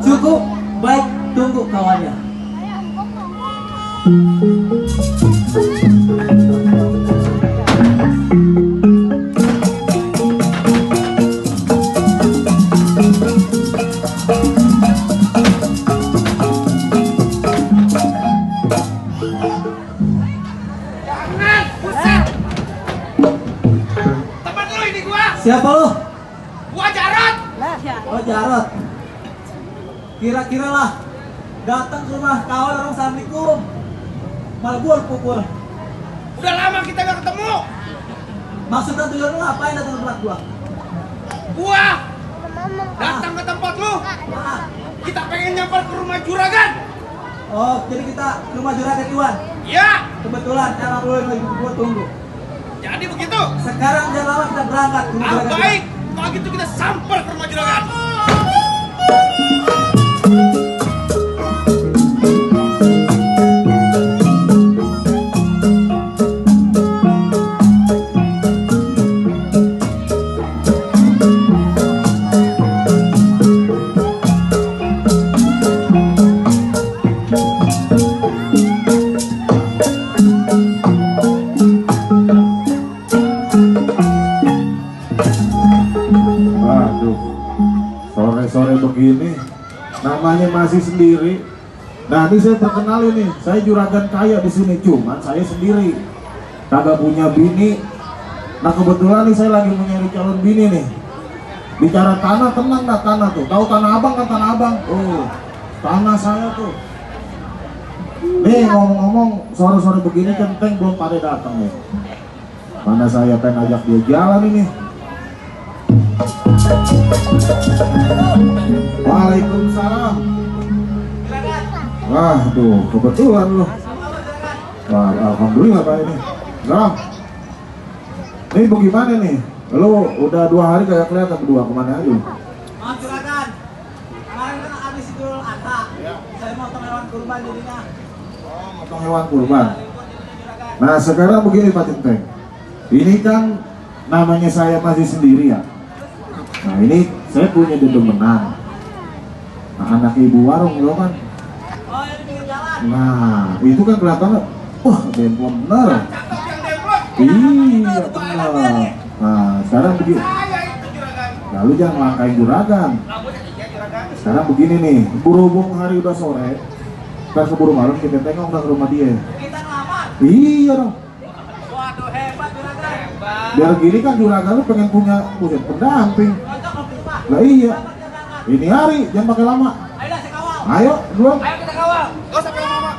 Cukup, baik, tunggu kawannya. Jangan, buset. Temen lu ini gua. Siapa lu? Gua Jarot. Oh, Jarot. Kira-kira lah datang ke rumah kawan orang assalamualaikum, malah gua pukul. Udah lama kita gak ketemu. Maksudnya tujuan lu ngapain datang ke tempat gua? Gua datang ke tempat lu. Ah. Kita pengen nyamper ke rumah juragan. Oh, jadi kita ke rumah juragan Iwan. Ya, Kebetulan emang lu yang lagi gua tunggu. jadi begitu. Sekarang jangan lama kita berangkat ke rumah juragan. Baik, kalau gitu kita samper ke rumah juragan. Aduh, sore-sore begini, namanya masih sendiri. Nah, ini saya perkenalin nih, saya juragan kaya di sini, cuman saya sendiri, kagak punya bini. Nah, kebetulan nih saya lagi mencari calon bini nih. Bicara tanah, tenang dah tanah tuh. Tahu tanah abang kan, tanah abang? Oh, tanah saya tuh. Nih ngomong-ngomong, sore-sore begini centeng belum pada datang nih. Mana saya pengen ajak dia jalan ini. Waalaikumsalam. Waduh, kebetulan loh. Wah, alhamdulillah Pak ini. Salam. Ini bagaimana nih? Lo udah 2 hari gak kelihatan, berdua kemana aja? Oh, juragan. Kemarin kan habis Idul Adha. Saya motong hewan kurban jadinya. Oh, motong hewan kurban. Nah, sekarang begini Pak Centeng. Ini kan namanya saya masih sendiri ya. Nah, ini saya punya dedemenan. Nah, anak ibu warung lo kan. Oh, ini pinggir jalan. Nah, itu kan kelihatannya, wah, demplon bener. Iya, bener. Nah, sekarang begini. Saya itu juragan. Lalu jangan langkain juragan. Rambutnya tinggi juragan. Sekarang begini nih, berhubung hari udah sore, kita keburu malam kita tengok ke rumah dia. Kita ngelamar. Iya dong. Waduh, hebat juragan. Hebat. Biar gini kan juragan lu pengen punya pendamping. Cocok loh, Pak. Lah iya. Ini hari jangan pakai lama. Ayo dah, saya kawal. Ayo, duluan. Ayo kita kawal. Gak usah lama-lama.